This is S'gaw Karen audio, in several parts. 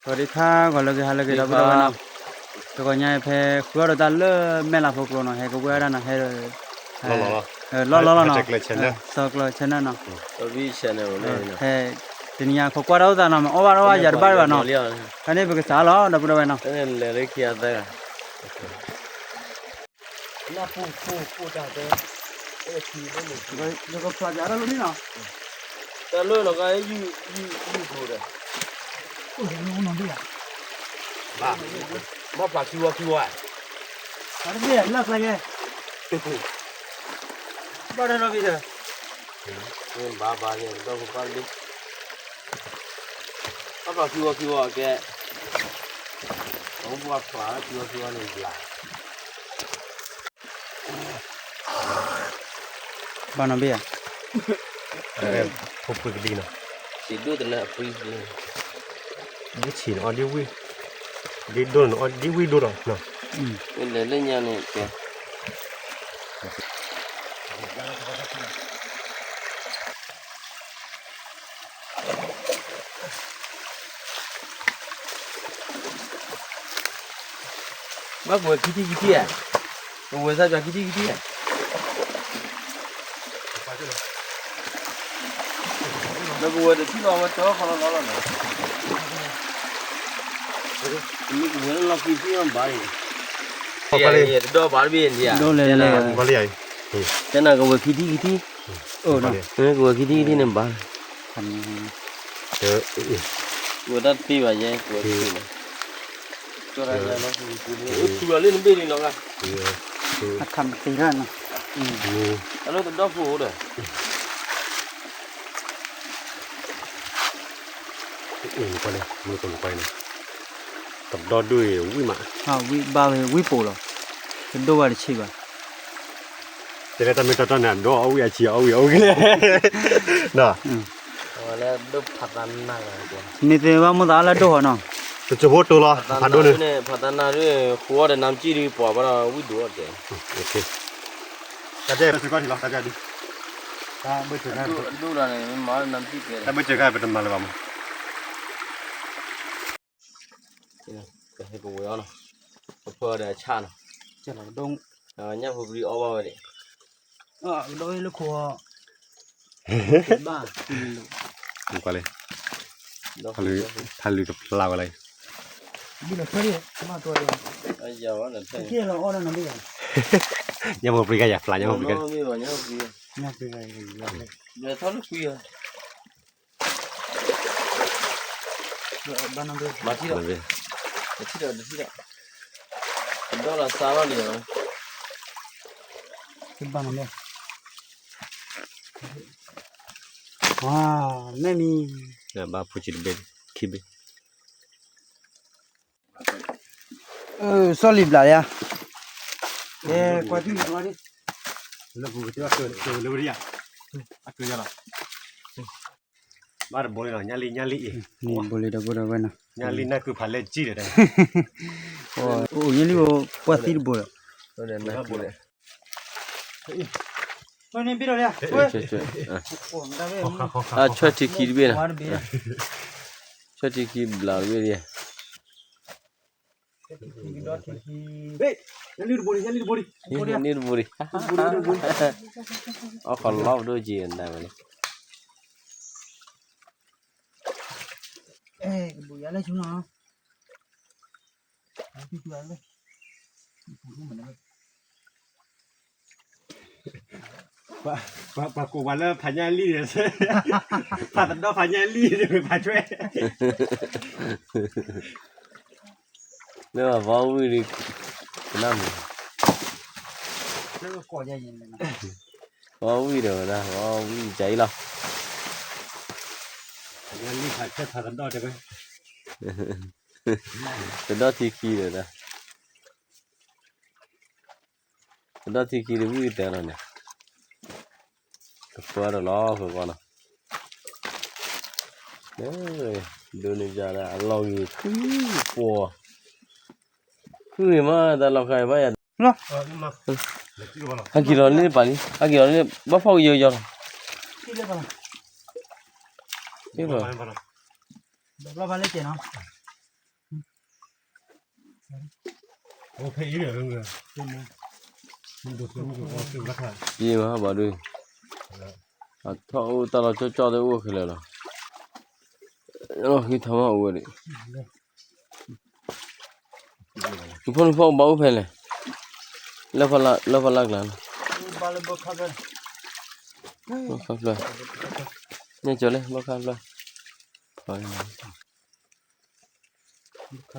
စဝၤဒံခါ ဂီၤလၢဂ့ၤ ဟါလၢဂ့ၤ ဒီပုၢ်ဒီဝဲၢ်နီၤ, တဂီၤညါအံၤဖဲဃုအီၣ်ဒီးတၢ်လၢမဲၢ်လးဖိကျိၤနီၤ ဟဲကဝဲၢ်ဝဲဒၣ်နီၤ ဟဲ လီၢ်လီၢ်လီၤ လီၢ်လီၢ်လီၤနီၤ, စီၤကျၢၤ channel နီၤ, ဖဲတနံၤညါခိးကွၢ်တၢ်အိၣ်သးနီၤ မ့ၢ်အီၣ်ဘၣ်အီၣ်ဘၣ်ယၤတဘၣ်ဘၣ်နီၤ, ဖဲန့ၣ်ပကစးလီၤ ဒီပုၢ်ဒီဝဲၢ်နီၤ နၢ်ပူၤပူၤပူၤတၢ်တဲ, ယကဖျါပျးတၢ်လၢန့ၣ်နီၤ, တၢ်လၢလီၤကါ ယုၢ်ယုၢ်ယုၢ်ပူၤဒီး, အိၣ်ဒီးနအိၣ်နီၤဒ်ဧါ, ဘၣ်ဖျါခံဝီခံဝီဧါ, ဘၣ်တဘ့ၣ်လၢဖျါယဲ, ဘၣ်တနီၤဘ့ၣ်ဒီး, ဘၣ်ဘၣ်န့ၣ် ကဒီဖိပၢ်တဘ့ၣ်, ဘၣ်ဖျါခံဝီခံဝီကဲ, အဝဲပှၤဖျါခံဝီခံဝီန့ၣ်ဘျါ ဘၣ်နီၤဘ့ၣ်ဧါ, ဖိပှ့ၤကဒံနီၤ, စံးဒိၣ်တလၢအပှ့ၤ, ဒ်ဆံးန့ၣ်အီၣ်ဒ်ဝံၣ်, ဒ်ဒိၣ်န့ၣ်အီၣ်ဒ်ဝံၣ်ဒိၣ်ဒီး, လဲၤလၢညါန့ၣ်ကဲ ဘၣ်ကဝဲၤခံထံၣ်ခံထံၣ်ဧါ, ကဝဲၤသးပှၢ်ခံထံၣ်ခံထံၣ်ဧါ, ဒီးကဝဲၤတထံၣ်လီၤဝဲတၢ်ခီလီၤလီၤလီၤန့ၣ်, မ့ၢ်ကဝဲၤလၢလီၢ်ခံထံၣ်ဘၣ်အံၤ, တဒီၣ်ဘၣ်တဘ့ၣ်န့ၣ်ဧါ, တဲနၤကဝဲၤခံထံၣ်ခံထံၣ်, ကဝဲၤခံထံၣ်ခံထံၣ်န့ၣ်ဘၣ်, ဝဲတၢ်တသ့ဘၣ်ယဲ, ထူလီၤလၢနဘ့ၣ်န့ၣ်လီၤ, အခါမသ့လီၤနီၤ, အလၢတဒီၣ်ဖိအိၣ်ဒီး တဒီၣ်ဒိၣ်ဝံၣ်မး, ဝံၣ်ဘၣ်ဝံၣ်ပိာ်လီၤ, တဒိၣ်ဘၣ်တဆံးဘၣ်, တဲလၢတၢ်မ့ၢ်တၢ်တီန့ၣ် အဒိၣ်အီၣ်ဝံၣ်အဆံးအီၣ်ဝံၣ်အီၣ်ဝံၣ်, လၢဒိၣ်ဖးသးနး, မ့ၢ်သ့ဘၣ်မိၢ်သးလၢဒိၣ်ဟီနီၤ, တစိၢ်ဖိတိၤလီၤ, ဖးဒိၣ်န့ၣ်, ဖးသးနးဒ် ဃိအီၣ်ဒီးနါမစံၣ်ဒ် ပှၤဘၣ်ဒီးဝံၣ်ဒိၣ်အီၣ်ကဲ, တၢ်တဲပစ့ၢ်ကီးထံလီၤ, တၢ်တဲဒ်, တၢ်ဘၢၣ်စၢၤခါ, တၢ်ဘၢၣ်စၢၤခါပတမၤလၢၤဘၣ်မး, ကဝဲၤအီၤနီၤ, ကဖၢဒီးအဆၣ်နီၤ, ညၣ်ဖိပရံအီၣ်ဘၣ်ဝဲန့ၣ်, ကဒီးလၢခိၣ်, ဘၣ်, ကွၢ်လံ, ဖးလူၤကဖျါဝဲလံ, ညၣ်ဖိပရံကါယၤဖျါ, ညၣ်ဖိပရံကါ, ညၣ်ဖိပရံကါ, မၤထံၣ်ဒီး, မၤထံၣ်ဒီး, တထံၣ်ဒီး, တထံၣ်ဒီး, ကဒီးလီၤစါလီၤန့ၣ်, ဘၣ်နၤ, ဝါ, မ့ၢ်မံၤ, ဘၣ်ဖိဆံးတဘ့ၣ်, ခံဘ့ၣ်, စီၣ်လံၤဘျးယါ, ကွၢ်ထံၣ်လံၤ, လၢပူၤကတၢၢ်လၢဝဲဒၣ်ယါ, အကၢၢ်ယါလီၤ, ဘၣ်တဘိလံနီၤ, ညၣ်လံၣ် ညၣ်လံၣ်အံၤ, ဘိလံဒီးဘိဒီးဝဲနီၤ, ညၣ်လံၣ်နၢ်ကုဖးလဲၢ်ကံၢ်ဒီး, အိၣ်ညၣ်လံၣ်အိၣ်ပှၢ်သံတဘိဒီး, ဆွဲထံခံတဘ့ၣ်နီၤ, ဆွဲထံခံဘျးတဘ့ၣ်, န့ၣ်တဘိလံ, အီၣ်ခီလီၤပဒိၣ်က့ၤနၤဝဲန့ၣ်, ပှၤကိးပှၤလၢဖးညၣ်လံၣ်န့ၣ်, ဖးသဒီၣ်ဖးညၣ်လံၣ်န့ၣ် ဖးဆွဲ, လၢပှၤဝံၣ်ဒီး, ကနၣ်မုာ်, ပှၤဝံၣ်ဒီးဝဲဒၣ် ပှၤဝံၣ်ကၢ်အံၤလီၤ, ဖးညၣ်လံၣ်ဖးဆွဲဖးသဒီၣ်တဲဝဲ, သဒီၣ်ထံခံဒီး, သဒီၣ်ထံခံဒီးဝံၣ်ကတၢၢ်လီၤန့ၣ်, ကပၢဒီးလီၤဃုာ်ကီးနီၤ, ဒိးန့ၢ်ယၤဒၣ်အလီၢ်ဂ့ၤ ဃုပှီၤ, ဃုဂ့ၤမး တၢ်လီၢ်ခါအံၤဘၣ်ယၤ, ဟဲက့ၤလီၤန့ၣ်ပာ်လံ ဟဲက့ၤလီၤန့ၣ် ဘၣ်ဖီၣ်ကယီယီလီၤ, ဘၣ်ဖီၣ်, ဘၣ်ဖီၣ်လၢကဲနီၤ, ယံာ်မးဘၣ်ဒုး, အထီၣ်အိၣ်တၢ်လီၤကၠီကၠီသ့ၣ်အိၣ်ခဲလၢာ်လီၤ, လီၤဃံထီၣ်မးအိၣ်ဝဲဒၣ်, နဖိနဖိဘၣ်အိၣ်ဖဲလဲၣ်, လၢဖီလာ်ကျါန့ၣ်, ဘၣ်ခါဖျၢၣ်, နဲကၠီၤလၢဘၣ်ခါဖျၢၣ်, လၢ လၢကံ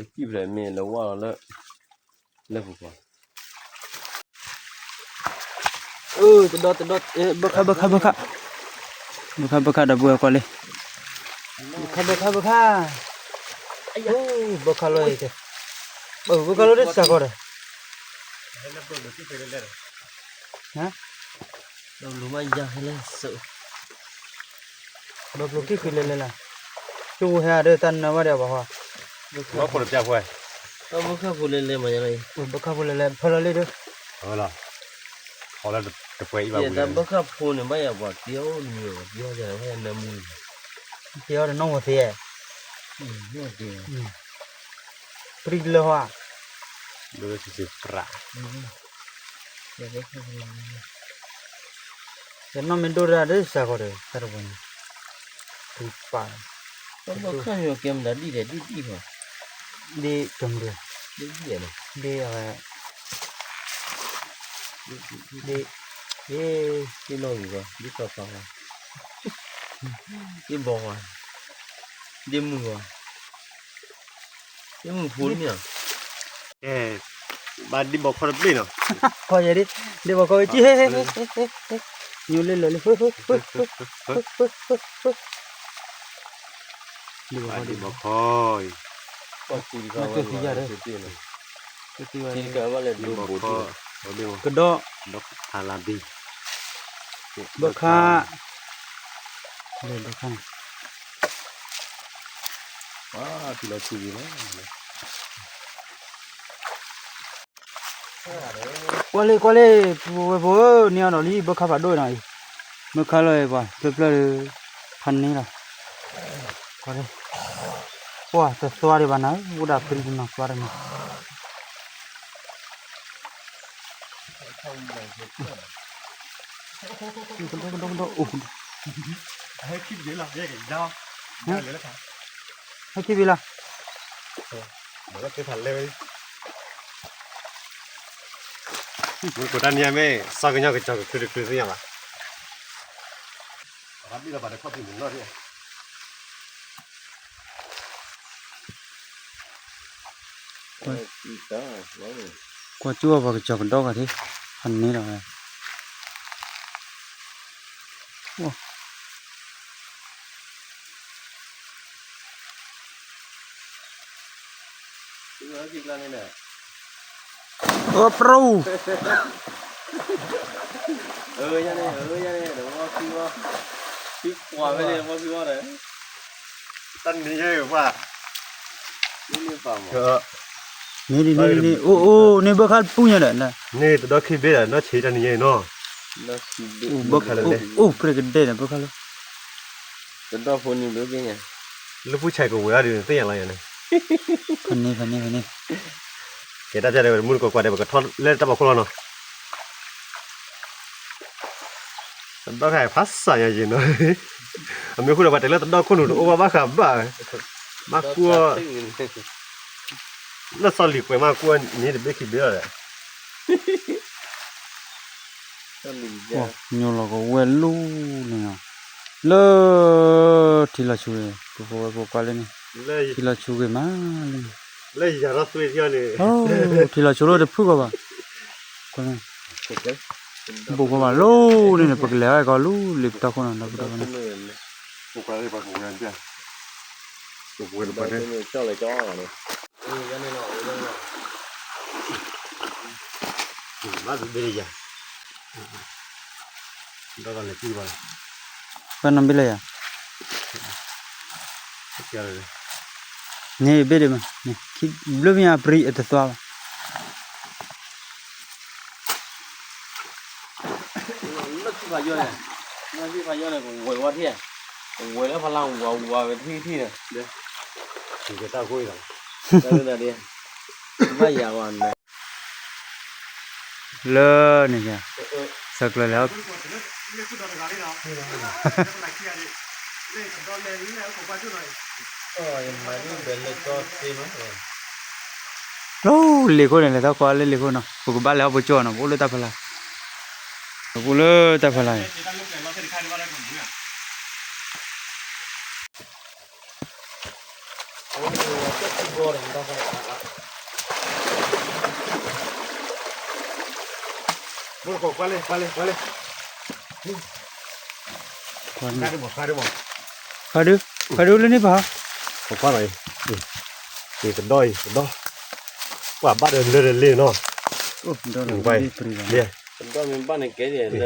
ၣ်ဖျဲးမ့ၢ်လၢဝါလီၤလၢ လၢပူၤပှၤ, တဒီတဒီ, ဘၢခါ ဘၢခါ ဘၢခါ, ဘၢခါ ဘၢခါ ဒီပုၢ်ဝဲၢ်ကွၢ်လံ, ဘၢခါ ဘၢခါ ဘၢခါ, ဘၢခါလီၤ, ဘၢခါလီၤဒ်စၢ်ကီးဒီး ဘၣ်ပျိၤက့ၢ်ဃံလဲၤလဲၤလၢ်, ကၠိဟဲဒီးတၢ်နၢဘၣ်ဒီးဘၣ်ဟီ, ဘၣ်ခိၣ်တပျၢ်ဖဲ, ဘၣ်ဘၢခၣ်ဖိလဲၤလဲၤမးယၤလီၤ, ဘၢခၣ်ဖိလဲၤလဲၤ ဖဲလီၤလံဒီး, ဘၣ်ခိၣ်တပျၢ်အံၤဘၣ်ဝဲ, ဘၣ်ဘၢခၣ်ဖိန့ၣ် ဘၣ်ယၤပှၤတ့အီၣ်နမံၤဘၣ် တ့အီၣ်ယၤနၢမူ, တ့အီၣ်ဒီးနီၢ်ဝဲသ့, ပရံၣ်လၢဟီ, ယနီၢ်မ့ၢ်ဒိၣ်ဒၣ်ဒ်စၢ်ကီးဒီး တၢ်တပှဲၤန့ၣ်, ပၢ်, ဘၣ်ခၣ်ကဲမတၤဒ်လဲၣ်ဒ်ဒ်လီၤ, ဒ်ကမုၢ်, ဒ်အဝဲ, ဒ်, ဒ်နီၢ်ဂံၢ်ဂီၤ ဒ်ကီၢ်ဖးဂီၤ, ဒ်ဘီဂီၤ, ဒ်မုၢ်ဂီၤ, ဒ်မုၢ်ဖိတမ့ၢ်လီၤ. ဘၣ်ဒ်ဘီခီတဘ့ၣ်နီၤ, ခီယဲဒ်, ဒ်ဘီခီဝဲကံ, ညိလၢလၢလၢ, ဘၣ်ဒ်ဘီခီအံၤ, ဒ်ဘီခီ, ကဒီး, ဖးလၤဘ့ၣ်, ဘၢခါ, ဘၢခါန့ၣ် ကွၢ်လံ ကွၢ်လံ, ပဝဲဖိဧၢ, န့ၢ်အီၤဒီးလံ ဘၢခါဖးဒိၣ်နီၤအံၤ, ဘၢခါလီၤအံၤပှၤ ဖျၢၣ်ဖျၢၣ်ဒီး, ဖးန့ၢ်လီၤ, ကွၢ်လံ, ပှၤတသွါဒံးဘၣ်နၤ, အိၣ်ဒၣ်ပရံၣ်တနီၤသွါတနီၤ, ကဒီကဒီကဒီ, ဟဲခံဘ့ၣ်လီၤ, မ့ၢ်ကတၢၢ်နံၤညါ မ့ၢ်စီၤကညီကစီၤကချုးတချုးသ့ၣ်ညါဘၣ်, ဘၣ်ဘ့ၣ်လီၤဘၣ်တခီၣ်ဖံးမုၢ်နီၢ်ဒၣ် ကွၢ်ကၠိအပှၤကစီၤကဒီဂၤဒၣ်, ဖးန့ၢ်လီၤဝဲ, အပရိ, တၢ်န့ၣ်ယဲၢ်ဘၣ်, န့ၣ် အိၣ်အိၣ်န့ၣ် ဘၢခါပူညါဒီး, န့ၣ်တဒီခံဘ့ၣ်ဒီး နီၢ်ဆံးတၢ်န့ၣ်ယဲၢ်နီၤ, အိၣ်ကြဲကဒဲဒီး ဘၢခါလၢ တဒီဖိန့ၣ်ဘျုးက့ၤညါ, လၢပူၤဆဲးကဝဲၤအါဒုးသ့ၣ်ညါလီၤယၤန့ၣ်, ဖးန့ၢ် ဖးန့ၢ် ဖးန့ၢ်, ကဲတၢ်တဲဒီး မုၢ်တကိးကွၢ်ဒီး ပကထီၣ်လဲတၢ်ဘီခိၣ်လီၤနီၤ, တဒီခါဖးစၢ်ညါယံၤနီၤ, အမ့ၢ်ဃုာ်ဒီးပှၤတဲလၢတဒီခိၣ်နူာ်တအိၣ်ဘၣ်ဘၣ်ဃးဘၣ်, ဘၣ်ကွၢ် လၢစီၤလံၤကွဲးမးကွၢ်န့ၣ်တဘ့ၣ်ခံဘ့ၣ်လီၤဒီး, ညိလီၤကဝဲၤလီၤန့ၣ်, လၢ ထံလီၤဆူၣ်, ပဖိဝဲဖိကွၢ်လၢန့ၣ်, ထံလီၤဆူၣ်ဂ့ၤမးလၢန့ၣ်, လၢယၤထီၣ်သွ့ထံအီၤန့ၣ်, ထံလီၤဆူၣ်လၢတဖုၣ်ကီးဘၣ်, ကွၢ်လၢ ဘူးကီးဘၣ်လီၤန့ၣ် ပကလဲၤဝဲကီးလီၤလံပတီၢ်ခိၣ်နီၤ ဒီပုၢ်ဒီဝဲၢ်န့ၣ်, ဘၣ်နဘ့ၣ်လၢယၤ, ဘၣ်နဘ့ၣ်လၢယၤ, န့ၣ်ဘ့ၣ်ဒံးမး, ဘျုးမ့ၢ်အပြံအတသွါဘၣ်. လၢခံဖးယီၢ်န့ၣ်, လၢခံဖးယီၢ်န့ၣ် ကဝဲၤဝဲထံၣ်, ကဝဲၤလၢဖးလၢဝၤဝၤဝဲထံၣ်ထံၣ်န့ၣ်, တၢ်ဂိၢ်အံၤလီၤ, တၢ်ဂိၢ်ဒ်, ဘၣ်ယၤဝဲန့ၣ်, လၢန့ၣ်ယၤ, ဆၢကျၢၤလဲၣ် ကျိလ့ၤခိၣ်န့ၣ် လဲၤထီၣ်ကွၢ်လၢလ့ၤခိၣ်နီၤ, ပကဘၣ်လဲၤဟီၣ်ဖိကၠိနီၤ, ပအိၣ်လၢတၢ်ဖီလာ်, ပအိၣ်လၢတၢ်ဖီလာ်အံၤ. ဖးဒိၣ်, ဖးဒိၣ်လၢန့ၣ်ပၤ, တဒီအံၤ, တဒီ, ပှၤဘၣ်ဒီးလၢလ့ၤနီၤ, ဖးတဲာ်, တဒီအံၤ, တဒီအံၤ, တ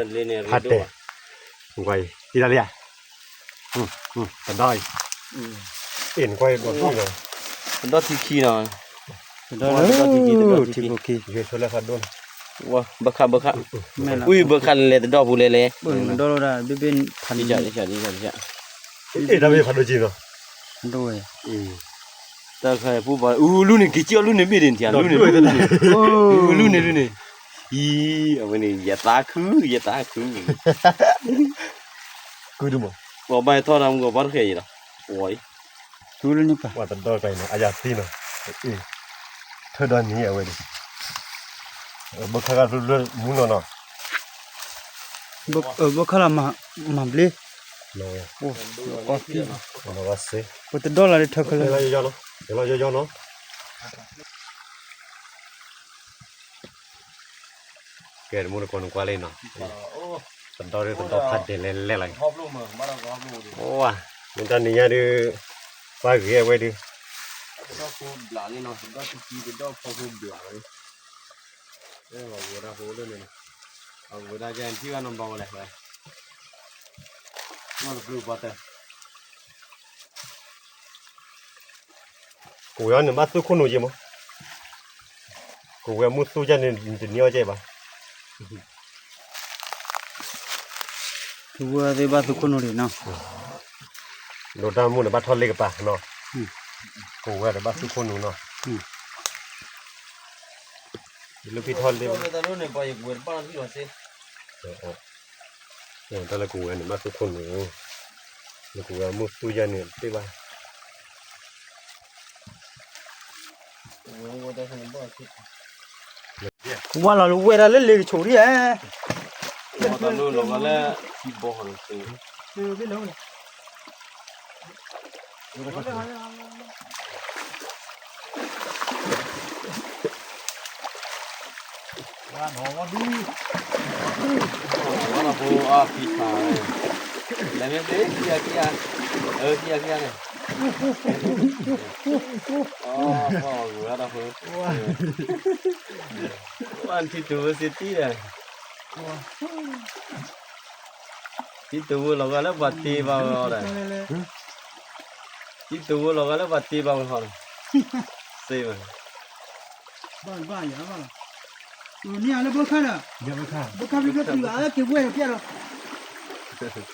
ဒီထံခံနီၤ, တဒီထံခံ, ဘၢခါဘၢခါ, ဝံဘၢခါလဲၤလဲၤတဒီပူၤလဲၤလဲၤ, တၢ်ခါပူၤပှၤ အူလူန့ၣ် က့ၤကၠီလူန့ၣ်ဘ့ၣ်ဒံးနထံၣ်, အူလူန့ၣ်, အူလူန့ၣ်, အံၤ, အဝဲန့ၣ် ယသးခု, ယသးခု, ပှၤဘၣ်ထီၣ်တၢ်မူကီၢ်ဘၣ်တဃဲၤအံၤလီၤ, အံၤ, ပှၤတဒီတၢ်အံၤနီၤ အယၤသံနီၤ, ထၢဒီနံၤအဝဲန့ၣ်, ဘၢခါဂၤဘျၢမူနီၤနီၤ, ဘၢခါလီၤမၤဘျ့, ပတဒီလီၤဒ်ထၢခဲလၢာ်, လီၤယီယီနီၤ, ကဲတမူတကိးနကွၢ်လံနီၤ, တဒီဒ်တဒီဖးဒဲးလဲၤလဲၤလီၤ, ဝါ, မ့ၢ်တၢ်နံၤညါဒုး, ပှၤဂ့ၤအဝဲဒုး, ဝဲဒၣ်ဖိလၢန့ၣ်, အဝဲဒၣ်ယထံၣ်ဘၣ်နီၤဘၣ်ဝဲလဲၣ်, ကဝဲၤအီၤန့ၣ်ဘၣ်သူၣ်ခိၣ်နူာ်က့မး, ကဝဲၤမုၢ်သူၣ်ယါန့ၣ် တနံၤအီၣ်ကဲဘၣ်, ကဝဲၤသ့ၣ်ဘၣ်သူၣ်ခိၣ်နူာ်ဒံးနီၤ, ဒိးတၢ်မူန့ၣ်ဘၣ်ထီၣ်လ့ကပၤနီၤ, ကဝဲၤဒီးဘၣ်သူၣ်ခိၣ်နူာ်နီၤ, လၢဖံထီၣ်လ့, တၢ်လၢကဝဲၤန့ၣ်ဘၣ်သူၣ်ခိၣ်နူာ်, လၢကဝဲၤမုၢ်သူၣ်ယါန့ၣ်တ့ၢ်ဘၣ်, ဝဲလီၤလၢဝဲဒၣ်လၢလ့ကဆိးဒံးဧါ, လီၤလၢခံဘီဃီန့ၣ်, ဝဲဒၣ်ဖိအဖံဖး, လဲၤမ့ၢ်သ့ခံဂၤခံဂၤ, ခံဂၤခံဂၤန့ၣ်, အီၣ်ဝဲဒၣ်ဖိ, ဝဲထံတဝၢစ့တံၢ်ဒီး, ထံတဝၢလီၤဂာ်လၢပှၤတ့ဘၣ်ဝဲအီၤဒီး, ထံတဝၢလီၤဂာ်လၢပှၤတ့ဘၣ်ဝဲဟီဒီး, စ့ဝဲ, ဘၣ်ဘၣ်ယၤဘၣ်လီၤ, န့ၢ်အလၢဘၢခါဒီး, ဘၢခါဘျီဘျီတုၤအက့ၤဝဲဒီးပျဲလီၤ, ကဲထီၣ်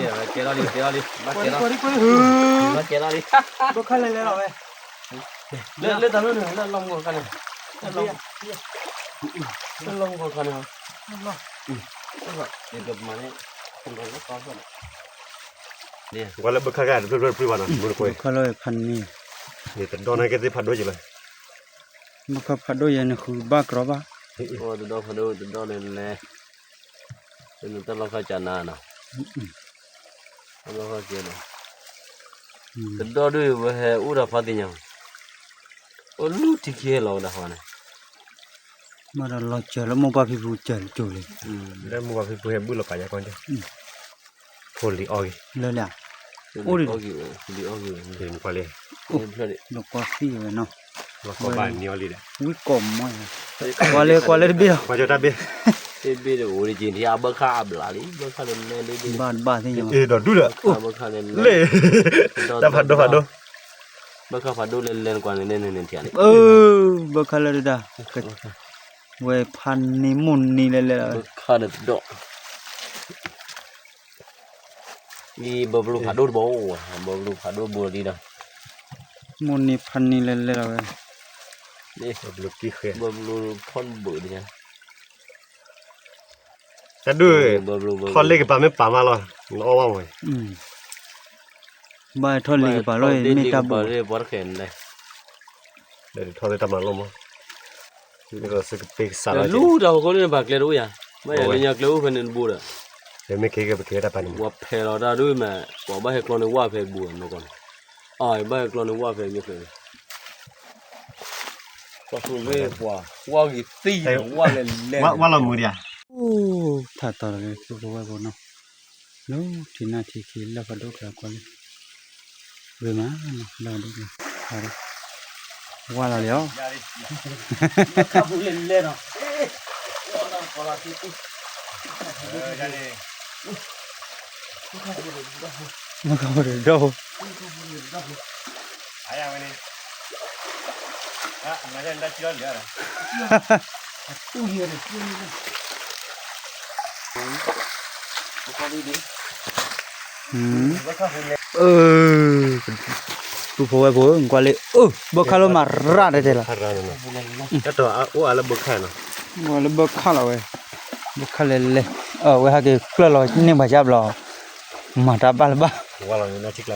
လံ, ကဲထီၣ်လံ, ကဲထီၣ်လံ, ဘၣ်ကဲထီၣ်လံ, ဘၣ်ကဲထီၣ်လံ, ဘၢခါလဲၤလဲၤလီၤဝဲ, လၢတၢ်လီၢ်န့ၣ် လၢလီၢ်မူခါန့ၣ်, လၢလီၢ်မူခါန့ၣ်, ကွၢ်လၢဘၢခါဂၤတဖျၢၣ်ဖျၢၣ်တဖျၢၣ်ဘၣ်နီၤ, မုၢ်တကွဲ, ဘၢခါလီၤဖးန့ၣ်, န့ၣ်တဒီန့ၣ်က့သ့ၣ်ဖးဒိၣ်က့ၤလီၤ, ဘၢခါဖးဒိၣ်ယဲန့ၣ်ဃုဘၣ်ကြီဘၣ်, တဒီဖးဒိၣ်တဒီန့ၣ်လဲၤ, တၢ်လီၢ်ခါကနၤနီၤ, တၢ်လီၢ်ခါကဲနီၤ, တဒီဒုးဝဲဟဲအိၣ်ဒီးဖါသ့ၣ်ညါ, အိၣ်လူထံခံဟဲလီၤဝဲဒၣ်ဟီန့ၣ်, မ့ၢ်ဒီးလီၤစၢၤလၢမိၢ်ပၢ်ဖံဖုစၢၤကၠိလံ, လၢမိၢ်ပၢ်ဖံဖုဟဲဘုၣ်လီၤကးယါကီၢ်, ဖိလံၤအီၣ်ဂ့ၤ, လၢလၢ, အိၣ်ဒံး, လံၤအီၣ်ဂ့ၤ, လံၤကွၢ်သံဝဲနီၤ, လီၤကီဘၣ်န့ၢ်အီၣ်လံဒီး, ဝံကိးမီၢ်ယါ ကွၢ်လၢ ကွၢ်လၢတဘ့ၣ်လီၤ. ကွၢ်ကၠီတၢ်ဘ့ၣ်. တဘ့ၣ်တအိၣ်ဒံးက့ၤ ဘၣ်ခါအဘျးလံ ဘၣ်ခါလၢလဲၤလံ ဘၣ်တဘၣ်သ့ၣ်ညါ ဒီးဒူၣ်ဒီး ဘၣ်ခါလၢလဲၤ တၢ်ဖးဒိၣ်ဖးဒိၣ် ဘၣ်ခါဖးဒိၣ်လဲၤလဲၤနကွၢ်န့ၣ်န့ၣ်န့ၣ်ထံၣ်န့ၣ် ဘၣ်ခါလၢတဒါ ဝဲဖးန့ၢ်မိၢ်န့ၢ်လဲၤလဲၤလီၤ ဘၣ်ခါဒီးဒီး ဘၣ်ဘျိဖးဒိၣ်တဘိ ဘၣ်ဘျိဖးဒိၣ်ဘိလီၤဒံးဒီး မိၢ်န့ၢ်ဖးန့ၢ်လဲၤလဲၤလီၤဝဲ ဘၣ်ဘျိကံဃဲ ဘၣ်ဘျိဖီၣ်ဘၣ်ဒံး တၢ်ဒုး ထီၣ်လ့ကပၤမ့ၢ်ပာ်မးလီၤ နအီၣ်ဘၣ်မး ဘၣ်ထီၣ်လ့ကပၤလီၤမ့ၢ်တၢ်ဘိ ဒီးထီၣ်လ့တၢ်မၤလိမး မ့ၢ်ကစကပ့ကစးလီၤ လူတၢ်ဟိၣ်ခိၣ်န့ၣ်ဘၣ်ကျဲတအိၣ်ယၤ ဘၣ်ယၤလၢညါကျဲအိၣ်ဖဲန့ၣ်တဘိဒီး မ့ၢ်က့ၤကပက့ၤတၢ်ပာ်န့ၣ် ပှၤဖဲးလီၤတၢ်ဒုးမး ပှၤဘၣ်ဟဲကျီန့ၣ်ဝၣ်ဖဲဘူးနီၢ်ကီၢ်န့ၣ် အဘၣ်ဟဲကျီန့ၣ်ဝၣ်ဖဲမ့ၢ်ဖဲန့ၣ် ပှၤ ဝၣ်ဂ့ၤသံ ဝၣ်လဲၤလဲၤ ဝၣ်လီၤမုာ်ဒံးဧါ ထးတီၤလီၤလၢသူကဝဲၢ်ဖိနီၤ လၢထံနၢ်ထံခံလၢဖးဒိၣ်ကျဲကွၢ်လံ ဂ့ၤမးနီၤ လၢဖးဒိၣ်ကျဲ ဝၣ်လီၤလံဧါ မ့ၢ်ခီၣ်ဖိတဒီၣ်ဖိ ပုၢ်ဖိဝဲၢ်ဖိ ကွၢ်လံ အၢ ဘၢခါလၢမၤရၣ်တဲတဲလီၤ တၢ်တီၤအိၣ်အါလၢဘၢခါနီၤ လၢဘၢခါလီၤဝဲ ဘၢခါလဲၤလဲၤ အဝဲဟဲက့ၤကျၢၢ်လီၤန့ၢ်ဘၣ်ယါဘျီ မၤတၢ်ဘၣ်လၢၤဘၣ် ဝဲလီၤန့ၣ် ဘၢ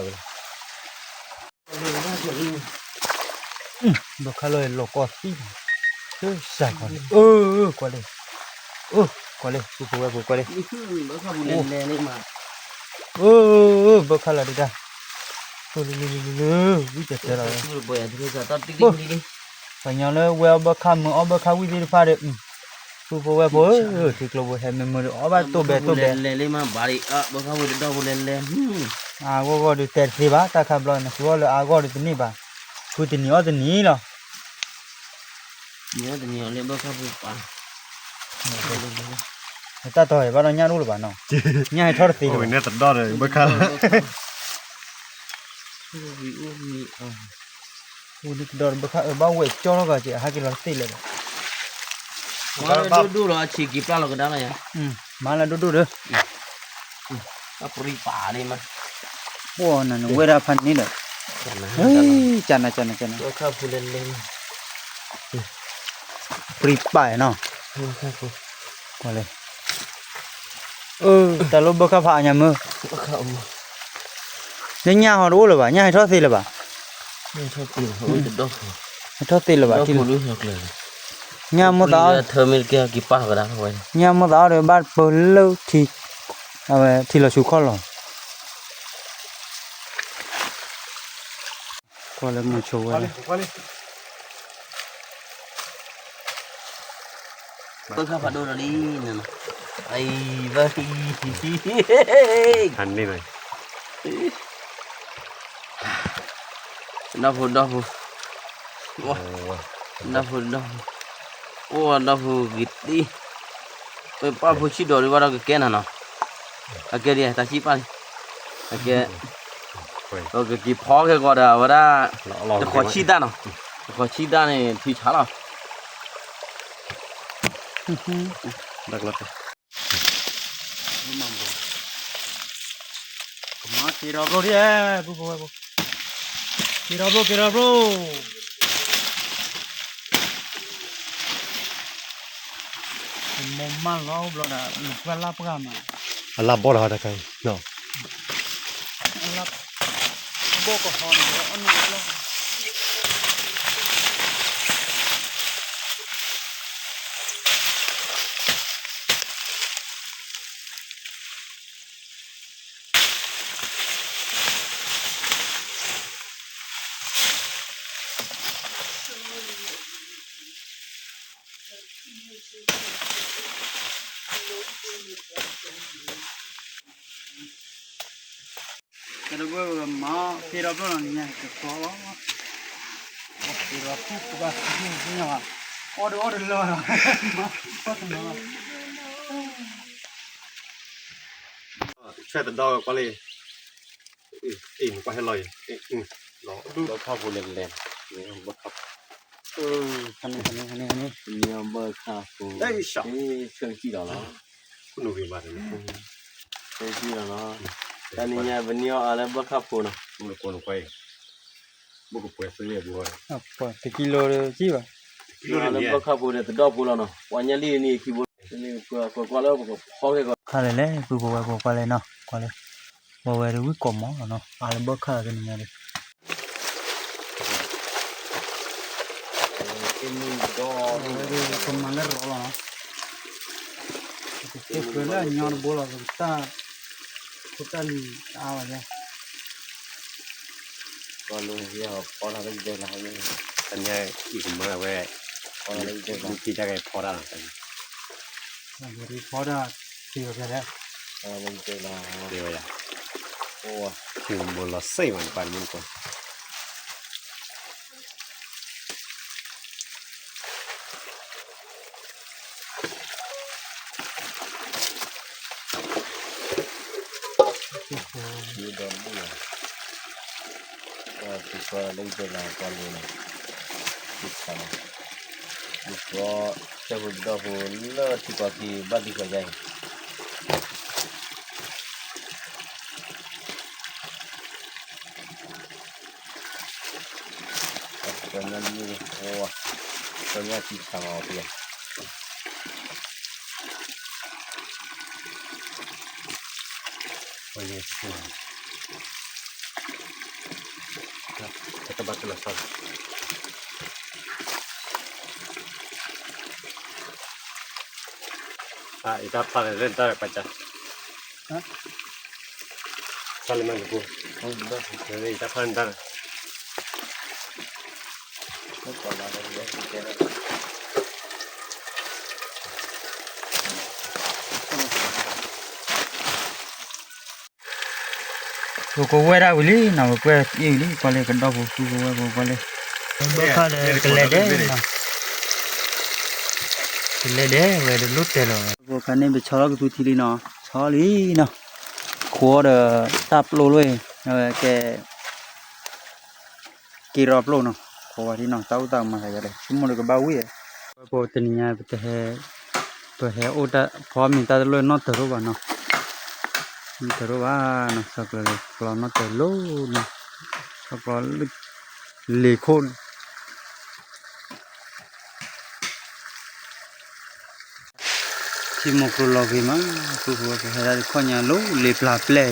ခါလီၤလီၤကီသံ စၢ်ကီး အၢ ကွၢ်လံ အၢ ကွၢ်လံ ပုၢ်ဖိဝဲၢ်ဖိကွၢ်လံ အၢ ဘၢခါလီၤဒုးတၢ် လၢလၢလၢလၢ ဝံၣ်တဲာ်တဲာ်လီၤဝဲ ပှၤညီလၢဝဲအီၣ်ဘၢခါမုာ်အီၣ်ဘၢခါဝံၣ်သ့ၣ်တဖၣ်ဒီး ပုၢ်ဖိဝဲၢ်ဖိ ထံကျိဖိဟဲမုာ်မုာ်ဒီး အီၣ်ဘၣ်တိၢ်ဘဲတိၢ်ဘဲ လဲၤလဲၤမးဘၣ်လံ ဘၢခါဖိတဒီၣ်ဖိလဲၤလဲၤ အါဂီၢ်ဂီၢ်ဒီးတဲတသ့ဘၣ် တၢ်ခါဘျီ နဃုအီၣ်လၢအါဂီၢ်ဒီးတန့ၢ်ဘၣ် ဃုတနံၤအီၣ်တနံၤလီၤ နတၢ်တီၤဘၣ်ဒီးညၣ်တအိၣ်လၢၤဘၣ်နီၤ ညၣ်ဟဲထီၣ်တသ့လၢၤဘၣ် အိၣ်န့ၣ်တဒီတဘၢခါအၢဘၣ်ဝဲၢ်ကၠီထီၣ်ဂၤက့ၤ အဟဲက့ၤလီၤတသ့လၢၤဘၣ် မၤလၢဒိၣ်ဒိၣ်လီၤ အဆံးက့ၤပျၢ်လီၤကဒါလီၤယၤ မၤလၢဒိၣ်ဒိၣ်ဒီး အပြံပာ်န့ၣ်မး ပှၤနနဝဲဒၣ်ဖးန့ၣ်ဒီး ကနၤကနၤကနၤ ပြံပာ်နီၤ ကွၢ်လၢ တၢ်လီၢ်ဘၢခါဖးအညါမၢ လၢညၣ်ဟီတအိၣ်လၢၤဘၣ် ညၣ်ဟဲထီၣ်သ့လၢၤဘၣ် ဟဲထီၣ်သ့လၢၤဘၣ် ညၣ်မိၢ်သးအီၣ် ညၣ်မိၢ်သးအီၣ်ဒီးဘၣ်ပလၢထံ အဝဲထံလီၤဆူခီၣ်လီၤ ကွၢ်လၢမုၢ်ဆိဝဲ ဘၢခါဖးဒိၣ်ဒီးလံ အံၤဘၣ် ဟးန့ၢ်ဘၣ် ဒီဖိဒီဖိ ဒီဖိဒီဖိ အိၣ်ဒီဖိဂ့ၤတံၢ် ပပၢ်ဖိဆံးဒီးဒ်ဘၣ်ဒီးကကဲနၤနီၤ အကဲဒ်တၢ်ဆံးပၢ်န့ၣ် အကဲ ပကက့ၤဖီခဲကီးဒီးအဝဲဒၣ် တခီဆံးတၢ်နီၤ တခီဆံးတၢ်န့ၣ် ထံဆါလီၤ က့ၤဒီဘျိဒ် ပုၢ်ဖိဝဲၢ်ဖိ က့ၤဒီဘျိ က့ၤဒီဘျိ မိၢ်မၢလီၤဘျီဒီး နပှၢ်လၢပှၢ်မး အလၢဘီၣ်လီၤတခါအံၤ အလၢဘီၣ်ကဟီန့ၣ် အနုာ်လီၤ ကဲဒီဘျိမၤ က့ၤဒီဘျိလီၤန့ၣ်ညါ ကသီလီၤ က့ၤဒီဘျိ ပကသံၣ်ညါဘၣ် အီၣ်ဒီးအီၣ်ဒီးလီၤ, မၤအီၣ်တနီၤလီၤ, ဆွဲတဒီကွၢ်လံ, အ့ၣ်နကွၢ်ဟဲလီၤအံၤ, ဘၢခၣ်ဖိလဲၤလဲၤ, ဘၢခၣ်ဖိ, ဘၢခၣ်ဖိ, ဆၢကစံၣ်လီၤလီၤ, ဆၢကစံၣ်လီၤလီၤ, တနံၤညါပနံၤအီၤအါလၢဘၢခၣ်ဖိနီၤ, ဘၣ်ကပှဲၤသုးန့ၣ်ဘၣ်, တကံလိၤဒီးကံဘၣ်, အါလၢဘၢခၣ်ဖိဒီးတဒီဖိလီၤနီၤ, ပှၤညါလံန့ၣ်ခံဘိ, ကွၢ်လၢပကဖီခဲကီး, ခါလဲၣ်လဲၣ် ပုၢ်ဖိဝဲၢ်ဖိကွၢ်လဲၣ်နီၤ, ကွၢ်လဲၣ်, ဝဲဝဲတဝံၣ်ကိးမးလီၤနီၤ, အါလၢဘၢခၣ်တနံၤညါဒီး ကမၤလၢရီလီၤနီၤ, ကကဲပှဲၤလၢအညီတဘိလီၤ, ပတၢ်, ပတၢ်လံၤတအါဘၣ်ယါ, ကီၢ်လၢယဲၢ်ဖီတၢ်လၢယဲၢ်လီၤ, တနံၤအံၤကမၤဝဲ, ဖီတၢ်လၢယဲၢ်လီၤ, ဖီတၢ်, ဖီတၢ်, ဖီတၢ်, ဝဲယၤ, အိၣ်, ထံဘိလီၤစ့ၢ်မးနပၢ်တမုၢ်တကိး ဒီးမုၢ်, ဒီးသံကွၢ်လၢယတဲလၢကွၢ်လိန့ၣ်, သံခါလီၤ, ယကီဆၢဃုာ်တဒီဖိလၢထံကီၢ်ခံဘၣ်သံကွၢ်ယါအံၤ ကညီလံ, ကညီထံဆးမၤအီၤပယါ, ကညီထံဆးမၤ, တဘၣ်တလီၤဆီ, အတၢ်ဖျါန့ၣ်လၢတၢ်ပၢ်ကၢ် တၢ်လၢမၤကပူၤ, တၢ်ဖျါန့ၣ်တၢ် ပကဝဲဒၣ်ဝံၤလံနီၤ, ပကွဲအံၤဝံၤလံ, ကွၢ်လၢကဒီဖိဃုကဝဲဖိကွၢ်လၢ, ဘၢခၣ်ဒီးကလဲၤဒဲးနီၤ, ကလဲၤဒဲးဝဲတလိၣ်တဲလီၤ, ပခါန့ၣ်ပဆီထီၣ်ကသူထံလံနီၤ, ဆီလံနီၤ, ခိးဒီးတၢ်ပျိလိၣ်အံၤ, အဝဲကဲ က့ၤရီပျိနီၤ, ခိးဝဲဒၣ်နီၤ, တၢ်အိၣ်သးကမၤသးယါဒီး ဆိကမိၣ်ဒီးကဘၣ်ဝံၣ်, ပတနံၤညါ ပဟဲအိၣ်တၢ်ဖီမ့ၤတၢ်တလိၣ် နီၣ်တၢၤရိၣ်ဘၣ်နီၤ, နီၣ်တၢၤရိၣ်ဘၣ်နီၤ, ဆီကျီလံ ကျီနီၣ်တၢၤလိၤနီၤ, ဆီကျီလံ လ့ၤခိၣ်န့ၣ် ထံမိၢ်ကျိၤလီၤဂ့ၤမး, ပုၢ်ဖိဝဲၢ်ဖိဟဲဒၣ်တခီညါလိၤ လ့ၤပျၢ်ပျဲၢ်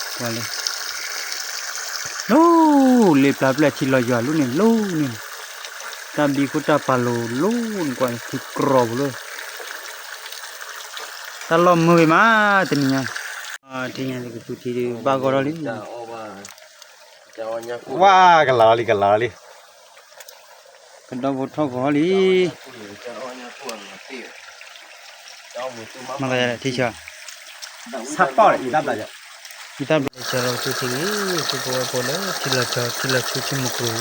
အံၤ, ကွၢ်လၢ လိၤ လ့ၤပျၢ်ပျဲၢ်ထံလီၤယွၤလိၤန့ၣ် လိၤန့ၣ်, တၢ်ဘံခိၣ်တၢ်ပာ်လိၤလိၤန့ၣ် ကွၢ်လၢထံကြီၤပူၤလၢ တၢ်လီၢ်မုာ်ဂ့ၤမး တနံၤညါ, ထံညါကသူထံဒုးဘၣ်ဂီၢ်ထီၣ်လံ, ဝါ ကလၤလီၤလံ ကလၤလီၤလံ ကဒီဖိထီၣ်ဂီၤလံ, မၤသးယၤထံဆၢ, ဆၣ်ပီၣ်အံၤတၢ်ဘျးယၤ, အံၤတၢ်ဘျးဆၢလီၤကသူထံလံ, ပုၢ်ဖိဝဲၢ်ဖိလၢထံလီၤကၠီ ထံလီၤဆူထံမိၢ်ကျိၤ